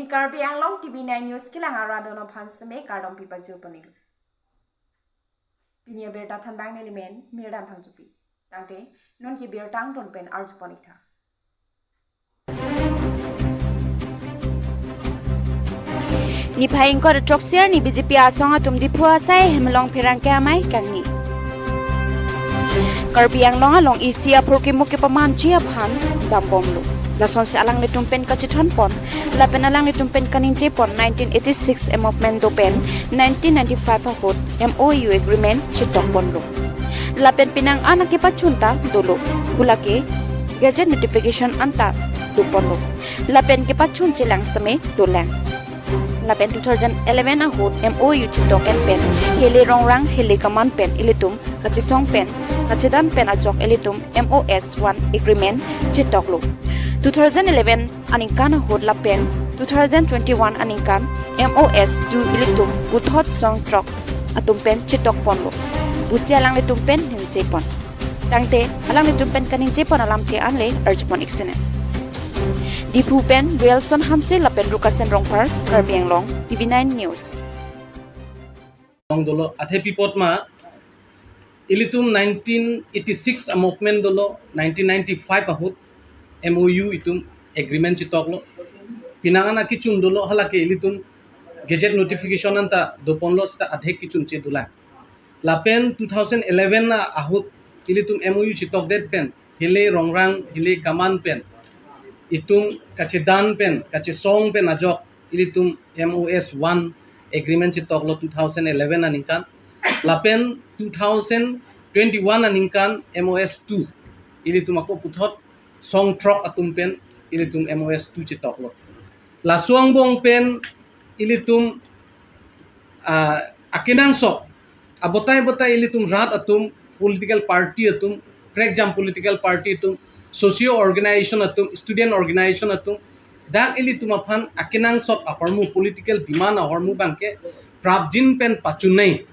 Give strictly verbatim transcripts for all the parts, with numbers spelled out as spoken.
Karbi Anglong T V nine News kelang arat atum aphan seme kardom pipajur ponlo. Pini abirta thanbang nelimen Mirdan Phangchopi. Tangte non ke birta angton pen arju pon-ik tha. Niphai ingkoi ra throksi arni B J P asong atum Diphu asai ahem along pherangke amei kangni. Karbi Anglong along isi aphurkimo kepamanji aphan dambomlo. Lasonsi alanglitum pen kachethon pon lapen alanglitum pen kaningje pon nineteen eighty-six amendment do pen nineteen ninety-five ahut M O U agreement chetok ponlo. Lapen penang an akepachun ta dolo. Pu lake gazette notification anta do ponlo. Lapen kepachun chelang seme dolang. Lapen two thousand eleven ahut M O U chetok en pen hele rongrang hele kaman pen ilitum kachesong pen kachedan pen ajok ilitum M O S one agreement chetoklo. Two thousand eleven aningkan ahut lapen two thousand twenty-one aningkan M O S two ilitum puthot song throk atum pen chetok ponlo pusi alanglitum pen ningje pon. Tangte alanglitum pen kaningje pon alam che anle arju pon-ik sene. Diphu pen Wilson Hanse lapen Rukasen Rongphar, Karbi Anglong T V nine News. Long dolo athe pi apot ma ilitum nineteen eighty-six amendment dolo, nineteen ninety-five ahut M O U itum agreement chetoklo. Penang an akechun dolo, halake ilitum gazette notification anta do ponlo seta adhek kechun che dolang. Lapen two thousand eleven ahut ilitum M O U chetokdet pen hele rongrang hele kaman pen itum kachedan pen kachesong pen ajok ilitum M O S one agreement chetoklo two thousand eleven aningkan. Lapen two thousand twenty-one aningkan M O S two ilitum ako puthot song throk atum pen ilitum M O S two chetoklo. Laso angbong pen ilitum, ah, akenangsot abotai botai ilitum rat atum, political party atum, prekjam political party atum, socio organization atum, student organization atum, dak ilitum aphan akenangsot ahormu, political demand ahormu abangke prapjin pen pachunei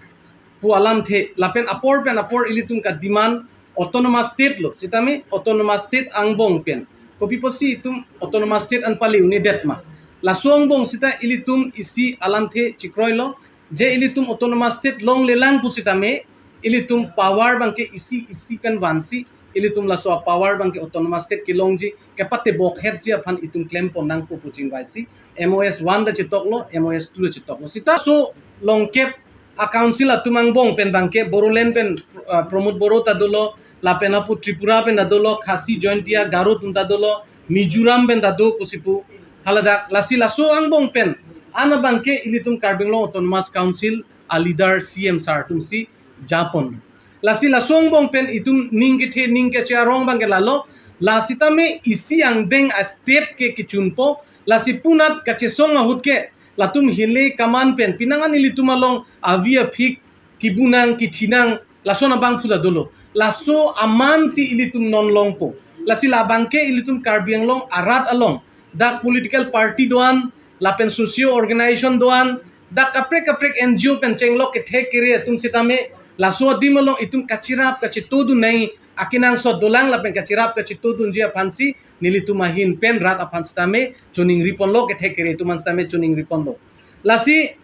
pu alamthe, lapen apor pen apor ilitum ka demand autonomous state lo, sitame autonomous state angbong pen kopi pusi itum autonomous state an pali un-edet ma. Laso angbong seta ilitum isi alamthe chekroilo, je ilitum autonomous state longlelang pusitame ilitum power abangke isi isi pen vansi, ilitum laso power abangke autonomous state kelongji kepatebok hetji aphan itum klem pon nangpo pu chingvaisi M O S one ta chetoklo, M O S two ta chetoklo. Seta so longkep a council atum angbong pen abangke Bodoland pen, ah, Pramod Boro ta dolo, lapen apu Tripura pen ta dolo, Khasi, Jaintia, Garo atum ta dolo, Mizoram pen ta do pusi pu. Haladak lasi laso angbong pen an abangke ilitum Karbi Anglong Autonomous Council a leader C M sir atumsi japon. Lasi laso angbong pen itum ning kethe ning keche arong abangke lalo, la sitame isi angdeng a state ke kechunpo, lasi punat kachesong ahut ke latum hele kaman pen penang an ilitum along avi aphik kibunang kithinang lason abangphu ta dolo. Laso amansi ilitum non longpo. Lasi labangke ilitum Karbi Anglong arat along dak political party do-an, lapen socio organization do-an, dak kaprek kaprek N G O pen chenglok kethek kere atum sitame laso adim along itum kachirap kachetodun nangji akenangsot dolang, lapen kachirap kachetodunji aphansi nelitum ahin pen rat aphan sitame choningri ponlo, kethek kere atum an sitame choningri ponlo. Lasi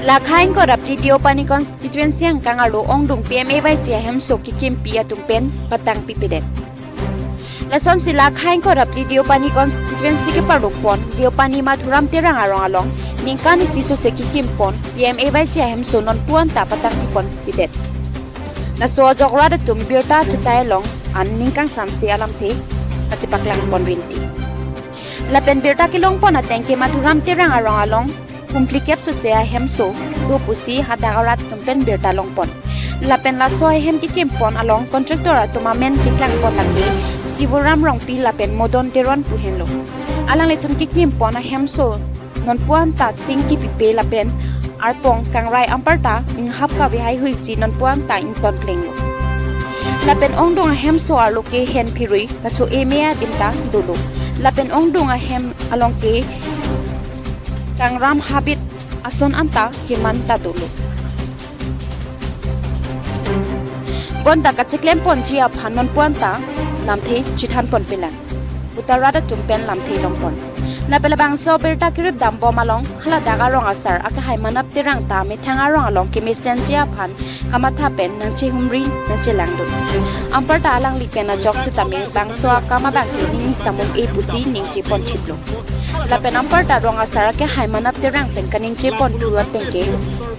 Lakha ingkoi ra phli Deopani constituency angkang arlo ongdung P M A Y G ahemso kekimpi atum pen patang pipedet. Lasonsi lakha ingkoi ra phli Deopani constituency keparlo pon Deopani Madhuram Terang arong along ningkan isi sose kekim pon P M A Y G ahemso nonpu anta patang pipon pidet. Laso ajok rat atum birta chetai along an ningkan samse alamthe kachepaklang pon rinti. Lapen birta kelong pon ateng ke Madhuram Terang arong along humpli kep sose ahemso do pusi hadak arat atum pen birta long pon. Lapen laso ahem kekim pon along contractor atum amen keklang pon lake Sivoram Rongpi lapen Modon Teron pu henlo. Alanglitum kekim pon ahemso nonpu anta ting kepipe lapen arpong kangrai anparta inghap kave haihui si nonpu anta ington plenglo. Lapen ongdung ahemso arlo ke hen phirui kacho-e me adim ta dolo. Lapen ongdung ahem along ke kangram habit ason anta keman ta dolo. Bonta kacheklem ponji aphan nonpu anta lamthe chethanpon pelang puta rat atum pen lamthe longpon. Lapen labangso abirta kerip dambom along haladak arong asar akehai Manap Terang ta methang arong along kemesenji aphan kamatha pen nangchehumri nangchelangdun. Anparta alangli pen ajok sitame bangso akam abangke ningni samung-e pusi ningjeponthiplo. Lapen anparta arong asar akehai Manap Terang pen kaningjeponthu atengke,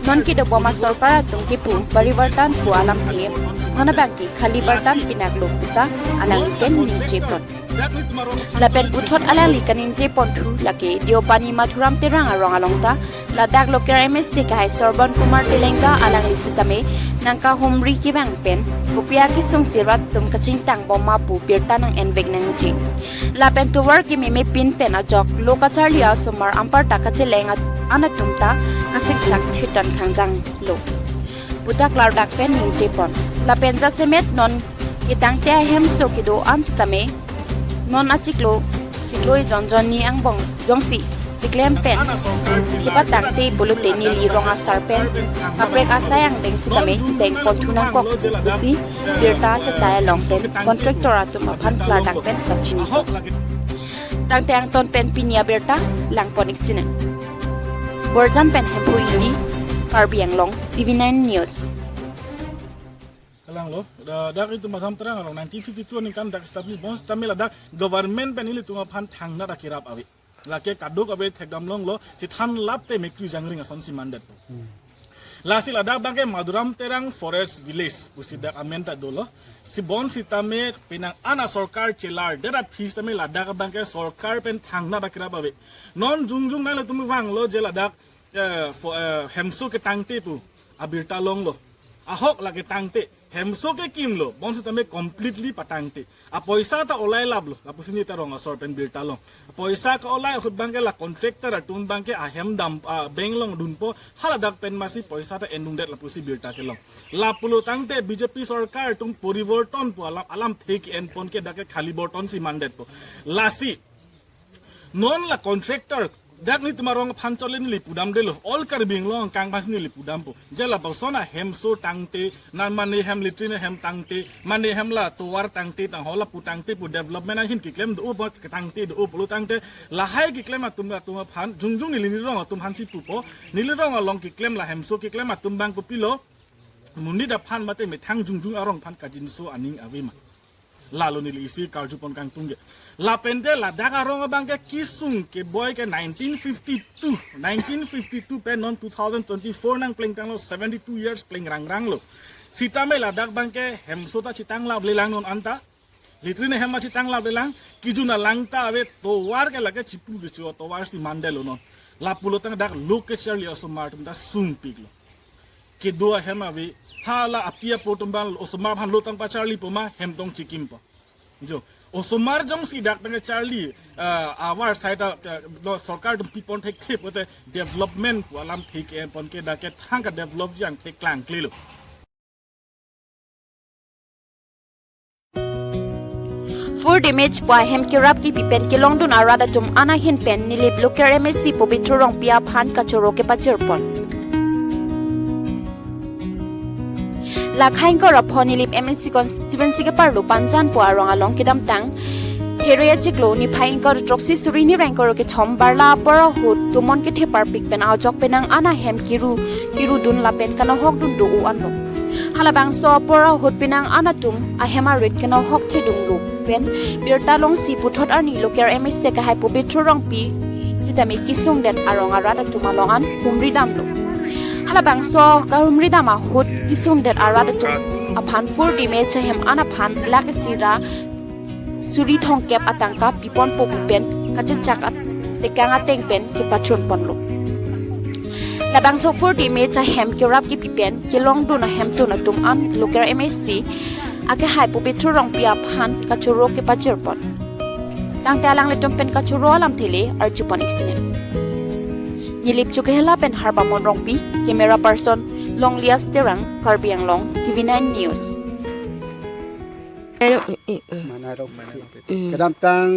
non kedobom asorkar atum kepu parivartan pu alamthe, non abangke khali bartan pinaklo puta alangli pen ningjepon. Lapen puthot alangli kaningjeponthu lake Deopani Madhuram Terang arong along ta ladak local M A C akehai Sorban Kumar Telang ta alangli sitame nangkahumri kevang pen kopi akesung si rat atum kachingtang bom ma pu birta nang-envek nangji. Lapen tovar kememe pin pen ajok lo kacharli asomar anparta kacheleng at-, an atum ta kasiksak thutan khangjanglo puta klardak pen ningjepon. Lapen jasemet non ketangte ahemso kedo-an sitame non achiklo, chiklo ejon jonni angbong jongsi chiklem pen chepatangte pulote neli rong asar pen kaprek asai angdeng sitame dengponthu nangkok pusi birta chetai along pen contractor atum aphan klardak pen kachini. Tangte angton pen pini abirta langpon-ik sinang. Borjan pen Hemphu Ingti, Karbi Anglong, T V nine News. Kalanglo, da, dak itum Madhuram Terang arong nineteen fifty-two aningkan dak establish, bonsitame ladak government pen ilitum aphan thangnat akerap ave. Lake kadokave thekdam longlo, chethan lapte mekri jangring asonsi mandetpo. Lasi ladak abangke Madhuram Terang Forest Village pusi dak amen ta dolo. Si bonsitame penang an asorkar chelardet aphi sitame ladak abangke sorkar pen thangnat akerap ave. Non jongjong nanglitum vanglo je ladak, eh, fo-, eh, hemso ketangte pu abirta longlo. Ahok lake tangte, hemso kekimlo, bonsitame completely patangte. Apoisa ta olai laplo, lapusi neta rong asor pen birta long. Apoisa ke-olai ahut abangke la contractor atum abangke ahem dam, ah, bank along dunpo, haladak pen masi poisa ta endungdet lapusi birta kelong. Lapulo tangte B J P sorkar atum porivorton pu alam, alamthe ke-enpon ke dak ke khali borton si mandetpo. Lasi non la contractor dak nitum arong aphan chole neli pudamdelo. All Karbi Anglong angkang aphansi neli pudampo. Je labangson ahemso tangte, na mane hem latrine hem tangte, mane hem la tovar tangte tangho lapu tangte pu development ahin keklem do-o pu ketangte do-o pulo tangte lahai keklem atum atum aphan jongjong neli neli rong atum aphansi pupo. Neli rong along keklem la hemso keklem atum abang kopilo. Monit aphan mate methang jongjong arong aphan kajinso aning ave ma. Lalo neli isi karjupon kangtung ke. Lapente ladak arong abangke kesung keboi ke nineteen fifty-two. Nineteen fifty-two pen non two thousand twenty-four nangplengtanglo, seventy-two years plengrangranglo. Sitame ladak abangke hemso ta chetang laplelang non anta. Latrine hem ta chetang laplelang. Kejun alang ta ave, tovar ke lake chipu kecho tovar si mandetlo non. Lapulo tang dak lo kacharli osomar atum ta sungpiklo. Kedo ahem ave, hala api apo atum abang osomar aphan lo tang pacharlipo ma hem tong chekimpo. Jo, osomar jongsi dak pen charli, ah, avar side, ah, lo sorkar atum pipon thekthep pote development pu alamthe ke-enpon ke dak ke thangka develop jangthe klangklelo. Fourth Image pu ahem kerap kepi pen kelongdun arat atum an ahin pen Nilip local M A C Pobitro Rongpi aphan kachoro kepajirpon. Lakhai ingkoi ra pho Nilip M A C constituency keparlo Panjan pu arong along kedamtang Here achiklo niphai ingkoi ra throksi suri hini ra ingkoi ra kethom barla apor ahut tomon kethe parpik pen ajok penang an ahem kiru, kirudun lapen kanohokdun do-o anlo. Halabangso apor ahut penang an atum ahem arit kanohok thedunglo pen birta longsi puthot arni local M A C akehai Pobitro Rongpi sitame kesungdet arong arat atum along an humridamlo. Halabangso kahumridam ahut kesungdet arat atum aphan Fourth Image ahem an aphan lakh isi ra suri thomkep atangka piponpo pu pen kachechak at-, tekang ateng pen kepachunponlo. Labangso Fourth Image ahem kerap kepi pen kelongdun ahemtun atum an local M A C akehai Pobitro Rongpi aphan kachoro kepajirpon. Tangte alanglitum pen kachoro alamthe le arjupon-ik sinang. Nilip Chokihola pen Harbamon Rongpi, camera person Longlias Terang, Karbi Anglong, T V nine News. Manai Rongpi. Mm. Kedamtang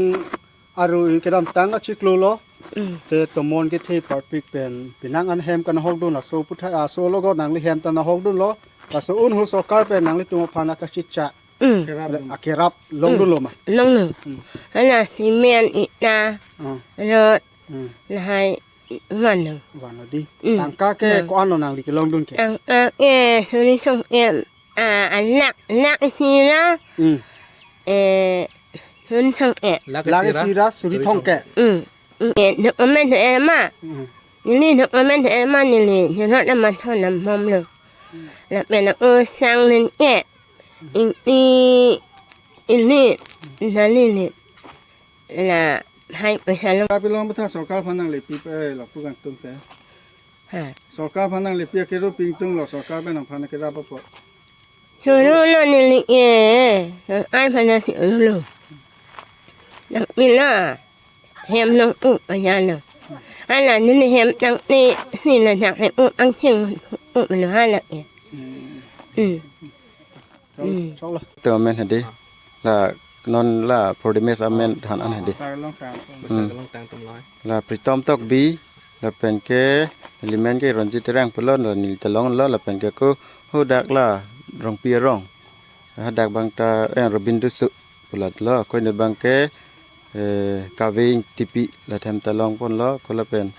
arui kedamtang achiklo lo. Mm. Te tomon kethe parpik pen penang an hem kanohokdun laso puthot aso logot nangli hem ta nohokdunlo. Laso unhu sorkar pen nanglitum aphan akachechak Hmm. Kerap, ah, kerap longdunlo ma? Longdun. Hmm. Hala cement ita. Ah. Rod. Hmm. Lahai vanlo. Vanlo dei. Hmm. Tangka ke, hmm, ko-an lo nangli kelongdun ke? Tangka ke suri thomkep. Ah, ah, lakh, lakh isi ra. Hmm. Eh, suri thomkep. Lakh isi ra suri thomkep. Hmm. Eh, document do-er ma. Hmm. Neli document do-er ma neli. Sirot amat thon nam bomlo. Hmm. Lapen ako sang len ke. Ingti ili. Nali li. Lahai paisa lo. Kapi long butha sorkar aphan nanglepi pe lapu kangtung pe. Ha. Sorkar aphan nanglepi akero pingtung lo, sorkar pen nangphan kerap apot. Suru lo neli ke. Sorkar aphan nang suru lo. Nang pila. Hem long u kaya lo. Hala neli hem tangte si ladak hem u angsing u lo hala ke. Hmm. Hmm. Chok, hmm, choklo. To amen hedi. La non la Prodemes amen than an hedi. Sa long tang. Hmm. Sa long tang tum loi. La Pritom Tokbi, lapen ke neli men ke Ronjit Terang pulo, la neli ta longlo, lapen ke ako hadak la Rongpi arong. Hadak abang ta, eh, Robin Dusu pulo lo, ako inut abang ke, eh, Kave Ingtipi, la hem ta longponlo, ako lapen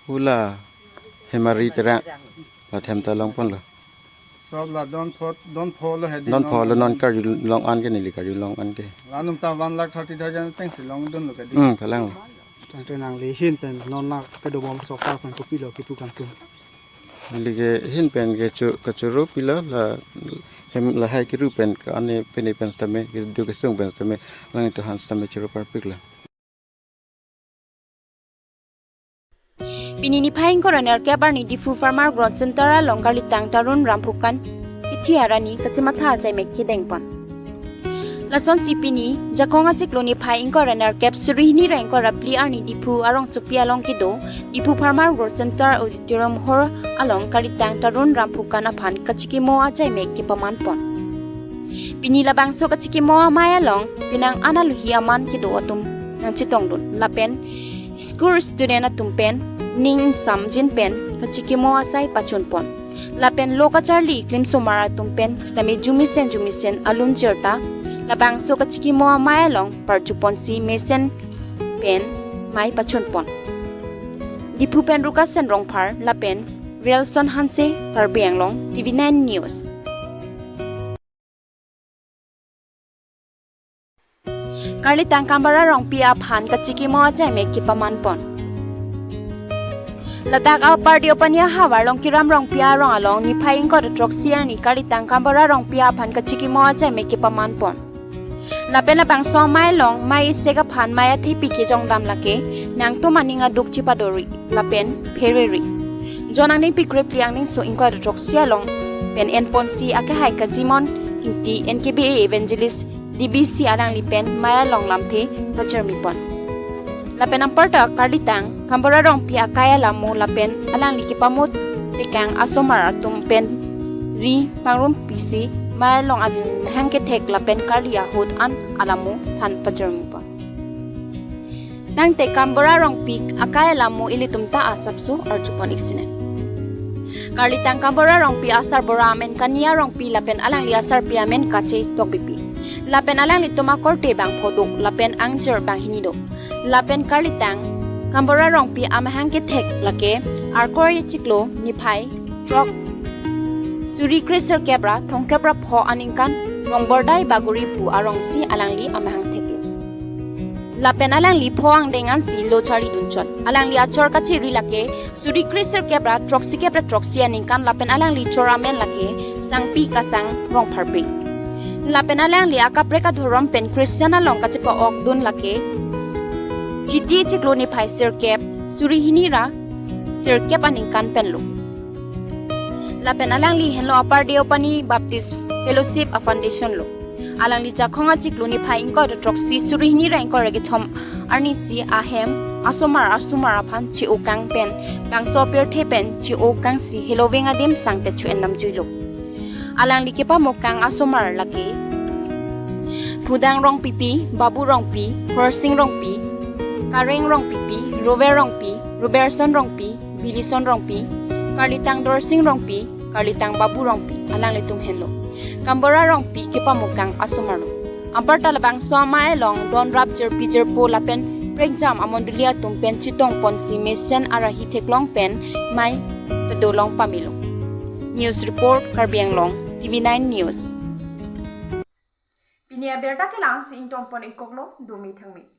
hala Hemari Terang, la hem ta longponlo. Sop la don pho, don pho lo hedi. Don pho lo, non karjulong an ke, neli karjulong an ke. La num ta one lakh thirty thousand ateng si longdunlo ke dei. Hmm, kalang. Tangte nangli ahin pen non la kedobom sorkar aphan kopilo kipu kangtung? Neli ke ahin pen ke chu, kachoro pilo la hem lahai keru pen ke ane pene pen sitame, kedo kesung pen sitame, alanglitum aphan sitame choro parpiklo. Pini niphai ingkoi ra nerkep arni Diphu Farmer Growth Center along karlitang Tarun Ramphukan kithi arni kachematha achai mek kedengpon. Lasonsi pini Jakong achiklo niphai ingkoi ra nerkep suri hini ra ingkoi ra phli arni Diphu arongsopi along kedo Diphu Farmer Growth Center Auditorium Hall along karlitang Tarun Ramphukan aphan kachikimo achai mek kepamanpon. Pini labangso kachikimo amei along penang an aluhi aman kedo atum nangchetongdun. Lapen school student atum pen ning ingsamjin pen kachikimo asai pachunpon. Lapen lo kacharli klimsomar atum pen sitame jumisen jumisen alun jirta labangso kachikimo amei along parjuponsi mesen pen mei pachunpon. Diphu pen Rukasen Rongphar lapen Relson Hanse, Karbi Anglong, T V nine News. Karlitang Kambara Rongpi aphan kachikimo achai mek kepamanpon. Ladak Upper Deopani ahavar Longkiram Rongpi arong along niphai ingkoi ra throksi arni karlitang Kambara Rongpi aphan kachikimo achai mek kepamanpon. Lapen labangso amei along mei isek aphan mei athepi kejongdam lake nangtum aning aduk chepadori lapen pherere. Jon angdengpi krephli angdengso ingkoi ra throksi along pen enponsi akehai Kajimon Ingti N K B A Evangelist D B C alangli pen mei along lamthe pachirmipon. Lapen anparta karlitang Kambara Rongpi akai alamo lapen alangli kepamut tekang asomar atum pen ri pangrumpisi mei along amahang kethek lapen karli ahut an alamo than pachirmipon. Tangte Kambara Rongpi akai alamo ilitum ta asapso arjupon ik sine. Karlitang Kambara Rongpi asar bura amen Kania Rongpi lapen alangli asarpi amen Kache Tokbipi. Lapen alanglitum akorte bang pho do lapen angjir bang hini do. Lapen karlitang Kambara Rongpi amahang kethek lake Arkoi achiklo niphai throk suri kre sirkep ra thomkep ra pho aningkan Rongbordai Bagori pu arongsi alangli amahang theklo. Lapen alangli pho angdeng ansi lo charlidun chot. Alangli achor kachiri lake suri kre sirkep ra throksikep ra throksi aningkan lapen alangli chor amen lake Sangpi Kasang Rongpharpi. Lapen alangli akaprek adhorom pen Christian along kachepa-okdun lake Chiti achiklo niphai sirkep suri hini ra sirkep aningkan penlo. Lapen alangli henlo Upper Deopani Baptist Fellowship a foundation lo. Alangli Jakong achiklo niphai ingkoi ra throksi suri hini ra ingkoi ra kethom arnisi ahem asomar asomar aphan che-okang pen bangso apirthe pen che-okangsi heloveng adim sangtet chu-en damjuilo. Alangli kepamokang asomar lake Phudang Rongpipi, Babu Rongpi, Horsing Rongpi, Kareng Rongpipi, Rover Rongpi, Robertson Rongpi, Bilison Rongpi, karlitang Dorsing Rongpi, karlitang Babu Rongpi, alanglitum henlo. Kambora Rongpi kepamukang asomar lo. Anparta labangso amei along donrap jirpi jirpo lapen prengjam amondoli atum pen chetongponsi mesen arahi theklong pen mei pedolong pamelo. News report, Karbi Anglong, T V nine News. Pini abirta kelang si ingtonpon ingkoklo, dome thangme.